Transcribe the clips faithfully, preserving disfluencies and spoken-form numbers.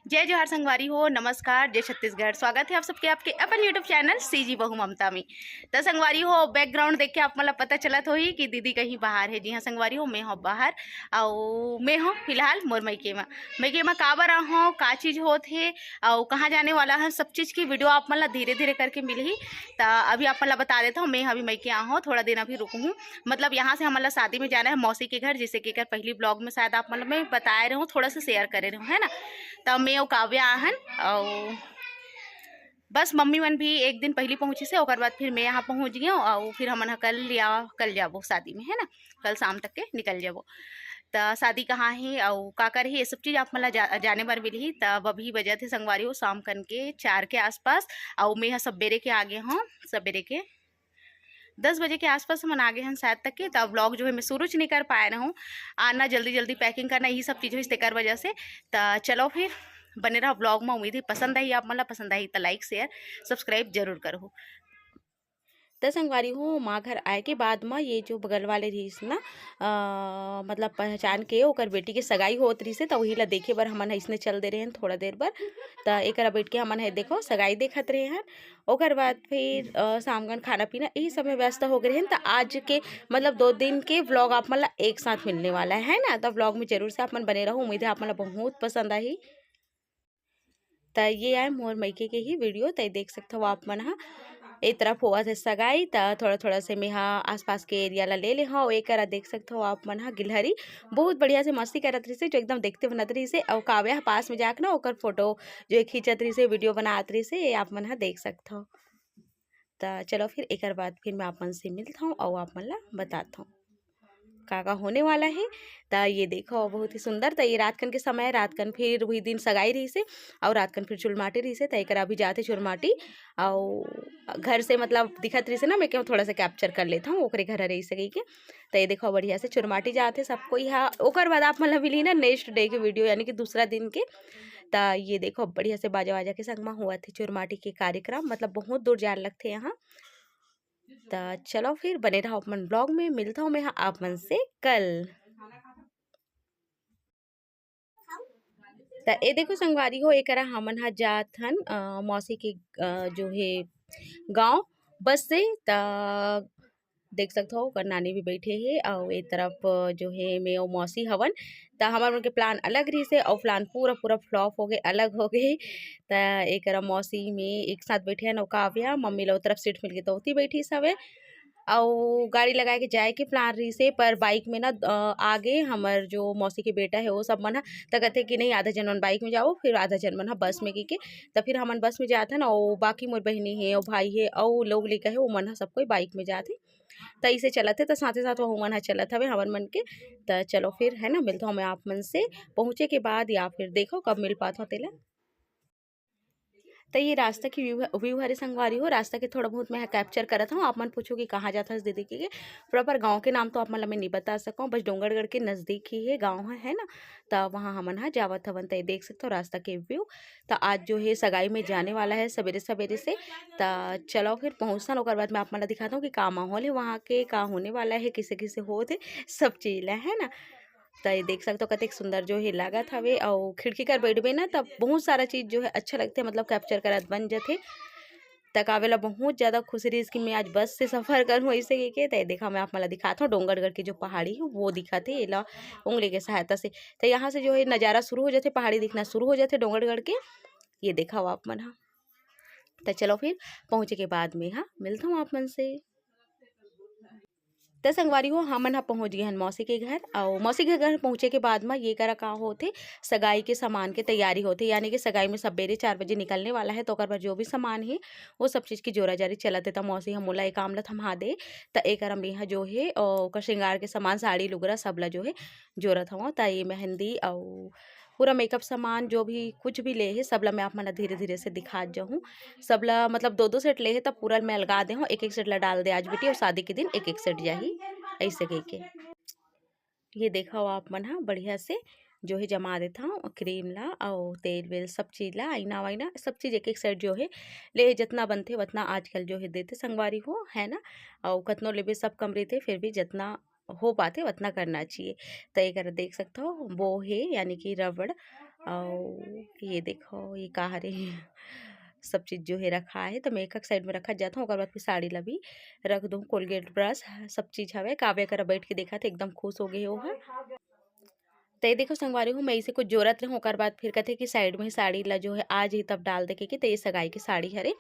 जय जोहार संगवारी हो, नमस्कार, जय छत्तीसगढ़। स्वागत है आप सबके आपके अपन YouTube चैनल सीजी बहू ममता में। तो संगवारी हो, बैकग्राउंड देख के आप मन ला पता चलत होही कि दीदी कहीं बाहर है। जी हाँ संगवारी हो, मैं हूँ बाहर, अउ मैं हूँ फिलहाल मोर मइके में। मइके में काबर आहूँ, का चीज़ होत हे, अउ कहाँ जाने वाला है, सब चीज़ की वीडियो आप मन ला धीरे धीरे करके मिलही। तो अभी आप मन ला बता देता हूँ, मैं अभी मइके आहूँ, थोड़ा दिन अभी रुकहूँ। मतलब यहाँ से हमन ला शादी में जाना है मौसी के घर, जिसे कि एकर पहली ब्लॉग में शायद आप मन ला मैं बताए रहूँ, थोड़ा सा शेयर करे रहूँ, है ना। तो मैं अउ काव्या आहन, अउ बस मम्मी मन भी एक दिन पहली पहुँचिस हे, ओकर बाद फिर मैं यहाँ पहुँच गई हूँ, अउ फिर हमन ह कल या कल जाबो शादी में, है ना, कल शाम तक के निकल जाबो। त शादी कहाँ हे अउ का कर हे, ये सब चीज़ आप मन ला जा, जाने बर मिलही। त अब अभी बजत हे संगवारी हो शाम कन के चार के आसपास, अउ मैं ह सबेरे के आ गे हूँ, सबेरे के दस बजे के आसपास हमन आ गे हन शायद तक के। त ब्लॉग जो है मैं शुरू च नहीं कर पाए रहूँ, आना जल्दी जल्दी पैकिंग करना यही सब चीज़ होइस तेकर वजह से। त चलो फिर बने रहो ब्लॉग में, उम्मीद है पसंद आई आप मन ला, पसंद आई त लाइक शेयर सब्सक्राइब जरूर करहू। त संगवारी हो, माँ घर आए के बाद म ये जो बगल वाले रहिस ना, अ, मतलब पहचान के ओकर बेटी के सगाई होत रहिस हे, त वही ला देखे बर हमन ह इसने चल दे रहे हन थोड़ा देर बर। त एकरा बैठ के हमन ह देखो सगाई देखत रहे हन। ओकर बाद फिर, अ, शाम कन खाना पीना यही सब में व्यस्त हो गए रहे हन। त आज के मतलब दो दिन के व्लॉग आप मन ला एक साथ मिलने वाला है, है ना। त व्लॉग में जरूर से आप मन बने रहो, उम्मीद है आप मन ला बहुत पसंद आही। त ये आए मोर मइके के ही वीडियो, त देख सकथव आप मन ह। ए तरफ होवत हे सगाई, त थोड़ा-थोड़ा से मेहा आसपास के एरिया ला ले ले हव। एकरा देख सकथव आप मन ह गिलहरी बहुत बढ़िया से मस्ती करत रहिसे, जो एकदम देखते बनत रहिसे। अउ काव्या ह पास में जाके ना ओकर फोटो जो है खींचत रहिसे, वीडियो बनात रहिसे, ये आप मन ह देख सकथव। त चलो फिर एकर बाद फिर मैं आप मन से मिलत हूँ अउ आप मन ला बतात हूँ का का होने वाला है। त ये देखो बहुत ही सुंदर। त ये रात कन के समय, रात कन फिर वही दिन सगाई रहिसे अउ रात कन फिर चुलमाटी रहिसे। त एकरा अभी जाथे चुलमाटी अउ घर से मतलब दिखत रहिसे ना, मैं कहूँ थोड़ा सा कैप्चर कर लेता हूँ ओकरे घर रहिसे कहिके। त ये देखो बढ़िया से चुरमाटी जाथे सब कोई हा। ओकर बाद आप मन ला मिलही ना नेक्स्ट डे के वीडियो, यानी कि दूसरा दिन के। त ये देखो बढ़िया से बाजा वाजा के संग मा हुआ थे चुरमाटी के कार्यक्रम, मतलब बहुत दूर जाए लगथे यहाँ। त चलो फिर बने रहो अपन ब्लॉग में, मिलता हूँ मैं आप मन से कल। त ए देखो संगवारी हो, एकरा हमन ह जात हन, अ, मौसी के, अ, जो हे गाँव बस से। त देख सकत हो ओकर नानी भी बैठे हे, अउ ए तरफ, अ, जो हे मैं अउ मौसी हवन। त हमर मन के प्लान अलग रहिस हे, अउ प्लान पूरा, पूरा फ्लॉप हो गे, अलग हो गे। त एकरा मौसी में एक साथ बैठे हन, अउ काव्या मम्मी ला ओ तरफ सीट मिल गे, त ओती बैठिस हवे। अउ गाड़ी लगाए के जाए के प्लान रहिस हे, पर बाइक में ना, अ, आगे हमर जो मौसी के बेटा हे, वो सब मन ह, त कथे कि नहीं, आधा झन मन बाइक में जाओ, फिर आधा झन मन ह बस में, कहिके। त फिर हमन बस में जात हन, अउ बाकी मोर बहिनी हे, अउ भाई हे, अउ लोग लइका हे, वो मन ह सब कोई बाइक में जात हे। त इसे चलत हे, त साथे साथ वो मन ह चलत हवे, हमर मन के। त चलो फिर, है ना, मिलत हूँ मैं आप मन से पहुँचे के बाद, या फिर देखो कब मिल पात हूँ तेला। त ये रास्ता की व्यू ह-, व्यू हरे संगवारी हो। रास्ता के थोड़ा बहुत मैं ह कैप्चर करत हूँ। आप मन पूछो कि कहाँ जात हस दीदी के, के प्रॉपर गाँव के नाम तो आप मन ला मैं नहीं बता सकूँ, बस डोंगरगढ़ के नज़दीक ही है गाँव है, है ना। त वहाँ हमन ह जावत हवन, त ये देख सकत हो रास्ता के व्यू। त आज जो है सगाई में जाने वाला है सवेरे सवेरे से। त चलो फिर पहुँचथन, ओकर बाद मैं आप मन ला दिखाता हूँ कि का माहौल है वहाँ के, का होने वाला है, किसे किसे होत है, सब चीज़ ला, है ना। त ये देख सकत हो कतेक सुंदर जो हे लागत हवे, अउ खिड़की कर बैठबे ना त बहुत सारा चीज जो हे अच्छा लगथे, मतलब कैप्चर करत बन जथे। त काव्या ला बहुत ज्यादा खुशी रहिस कि मैं आज बस से सफर करहूँ ऐसे कहिके। त ये देखा मैं आप मन ला दिखात हूँ डोंगरगढ़ के जो पहाड़ी हे वो दिखत हे एला उंगली के सहायता से। त यहाँ से जो हे नजारा शुरू हो जथे, पहाड़ी दिखना शुरू हो जथे डोंगरगढ़ के। ये देखा हो आप मन हा। त चलो फिर पहुँचे के बाद में हा मिलत हूँ आप मन से। त संगवारी हो, हमन ह पहुँच गे हन मौसी के घर, अउ मौसी के घर पहुँचे के बाद म ये करा का होथे, सगाई के सामान के तैयारी होथे, यानी कि सगाई में सबेरे चार बजे निकलने वाला है, तो ओकर बर जो भी सामान हे, वो सब चीज़ की जोरा-जारी चलत हे। त मौसी ह मोला ए काम ल थमा दे, त ए करा मेंहा जो हे, अ, ओकर श्रृंगार के सामान, साड़ी, लुगरा सब ल जो हे, जोरत हवं। त ये मेहंदी अउ पूरा मेकअप सामान, जो भी कुछ भी ले हे, सब ला मैं आप मन ला धीरे-धीरे से दिखात जाहूँ। सब ला मतलब दो-दो सेट ले हे, त पूरा ल मैं अलगा दे हवं, एक-एक सेट ला डाल दे आज बेटी, अउ शादी के दिन एक-एक सेट जाही, अइसे कहिके। ये देखव आप मन ह बढ़िया से जो हे जमा देथव क्रीम ला अउ तेल-वेल सब चीज ला, आईना-वाईना सब चीज एक-एक सेट जो हे ले हे, जतना बनथे वतना आजकल जो हे देथे संगवारी हो, है ना? अउ कतनो लेबे सब कम रहिथे, फिर भी जतना हो पाथे वतना करना चाहिए। त एकर देख सकथव वो हे यानी कि रबड़ अउ ये देखो, ये का हरे, सब चीज जो है रखा है, तो मैं एक एक साइड में रखत जात हूँ। ओकर बाद फिर साड़ी ला भी रख दूँ, कोलगेट, ब्रश, सब चीज हवे। काव्या करा बैठ के देखत हे, एकदम खुश हो गए हे ओहा। तो ये देखो संगवारी हो, मैं इसे कुछ जोरत रहूँ, ओकर बाद फिर कहते कि साइड में ही साड़ी ला जो है आज ही तब डाल दे के, तो ये सगाई के साड़ी हरे।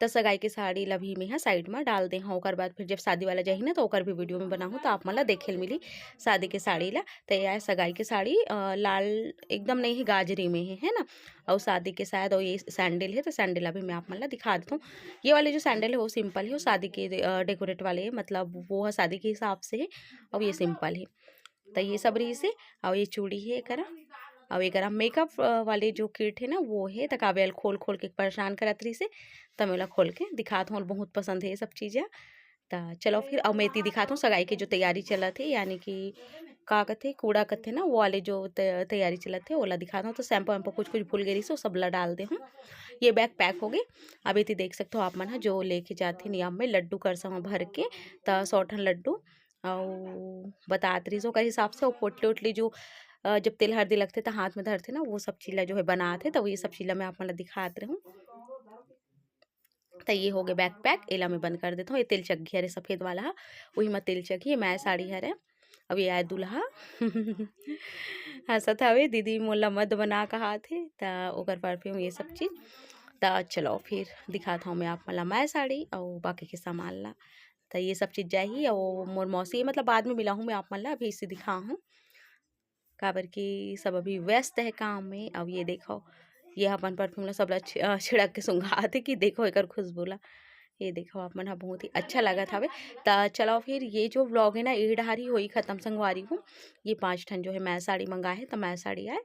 तो सगाई के साड़ी ला भी मैं हा साइड में डाल दे हूँ। ओकर बाद फिर जब शादी वाला जाही ना, तो ओकर भी वीडियो में बनाहूँ, तो आप मन ला देखे ल मिली शादी के साड़ी ला। तो ये आय सगाई के साड़ी, अ, लाल एकदम नहीं है, गाजरी में है, है ना। और शादी के शायद, और ये सैंडल है, तो सैंडल अभी मैं आप मन ला दिखा देता हूँ। ये वाले जो सैंडल है वो सिंपल है, वो शादी के, अ, डेकोरेट वाले है, मतलब वो है शादी के हिसाब से है। और ये सिंपल है। तो ये सब रहिस हे। और ये चूड़ी है एकरा। और एकरा मेकअप, अ, वाले जो किट है ना, वो है। त काव्या ल खोल खोल के परेशान करत रहिस हे, त मैं ओला खोल के दिखात हूँ, बहुत पसंद है ये सब चीज़ें। त चलो फिर, और मैं एती दिखात हूँ सगाई के जो तैयारी चलत है, यानी कि का कथे, कूड़ा कथे ना, वो वाले जो त-, तैयारी चलत है, ओला दिखात हूँ। तो शैम्पू वैम्पू कुछ कुछ भूल गई रहिस, वो सब ला डाल दे हूँ। ये बैग पैक हो गए। अब एती देख सकते हो आप मन ह, जो लेके जाते नियम में लड्डू करसा में भर के, त सौ ठन लड्डू अउ बतात रहिस ओकर हिसाब से। अउ पोटली उटली जो, अ, जब तेल हरदी लगथे त हाथ में धरथे ना, वो सब चीज ला जो है बनात हे, त ये सब चीज ला मैं आप मन ला दिखात रहूं। त ये हो गए बैग पैक, एला मैं बंद कर देथव। ये तेल चघी हरे सफेद वाला ह, उही म तेल चघी, ये मैं साड़ी हरे। अब ये आय दूल्हा हंसत हवे, दीदी मोला मत बना कहात हे, त ओकर परफ्यूम ये सब चीज। त चलो फिर दिखात हूँ मैं आप मन ला मैं साड़ी अउ बाकी के सामान ला। त ये सब चीज जाही, अउ मोर मौसी, मतलब बाद में मिलाहूँ मैं आप मन ला, अभी इसे दिखाहूँ, काबर कि सब अभी व्यस्त है काम में। अब ये देखो, ये अपन परफ्यूम ला सब ला छि-, अ, छिड़क के सुंघात हे कि देखो एकर खुशबू ला। ये देखो आप मन ह, बहुत ही अच्छा लगत हवे। त चलो फिर ये जो व्लॉग है ना, ये डहार ही होई खत्म संगवारी हो। ये पाँच ठन जो है मैं साड़ी मंगाए हे, त मैं साड़ी आए।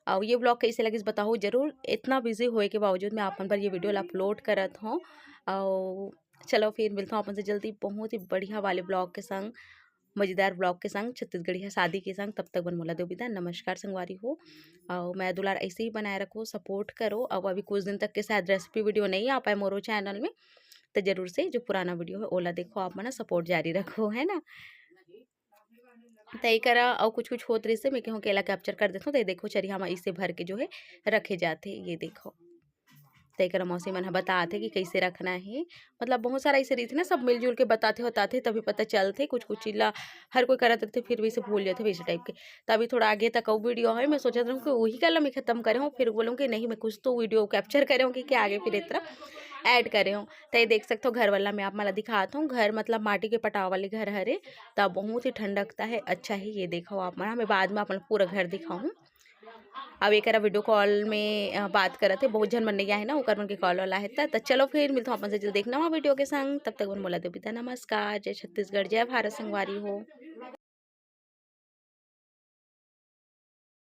अउ ये व्लॉग कैसे लगिस बताओ जरूर। इतना बिजी होए के बावजूद मैं आप मन बर ये वीडियो ला अपलोड करत हूँ। अउ चलो फिर मिलता हूँ अपन से जल्दी बहुत ही बढ़िया वाले व्लॉग के संग, मजेदार व्लॉग के संग, छत्तीसगढ़िया शादी के संग। तब तक बन मोला दो विदा, नमस्कार संगवारी हो। अउ मैं दुलार ऐसे ही बनाए रखो, सपोर्ट करो। अब अभी कुछ दिन तक के शायद रेसिपी वीडियो नहीं आ पाए मोरो चैनल में, तो जरूर से जो पुराना वीडियो है ओला देखो, आप मन सपोर्ट जारी रखो, है ना। त एकरा अउ कुछ कुछ होत रहिस हे, मैं कहूँ कि एला कैप्चर कर देथव। त ये देखो चरिहा म इसे भर के जो है रखे जाथे। ये देखो, त एकरा मौसी मन ह बतात हे कि कैसे रखना है। मतलब बहुत सारा ऐसे रहिथे ना, सब मिलजुल के बताथे बताथे तभी पता चलथे। कुछ कुछ चीज ला हर कोई करत रहिथे, फिर भी इसे भूल जाथे वैसे टाइप के। त अभी थोड़ा आगे तक अउ वीडियो है, मैं सोचत रहूँ कि वही कल मैं खत्म करे हूँ, फिर बोलूँ कि नहीं, मैं कुछ तो वीडियो कैप्चर करे हूँ कि, कि आगे फिर इस तरह ऐड करे हूँ। त ये देख सकते हो घर वाला मैं आप मन ला दिखात हूँ। घर मतलब माटी के पटाव वाले घर हरे, त बहुत ही ठंडकता है। अच्छा ही ये देखो आप मन, मैं बाद में अपन पूरा घर दिखाऊँ। अब एकरा वीडियो कॉल में, अ, बात करत हे, बहुत झन मन नहीं आहे ना, ओकर मन के कॉल वाला है। त, त चलो फिर मिलता हूँ अपन से जल्दी एक नवा वीडियो के संग। तब तक बन मोला दो विदा, नमस्कार, जय छत्तीसगढ़, जय भारत संगवारी हो।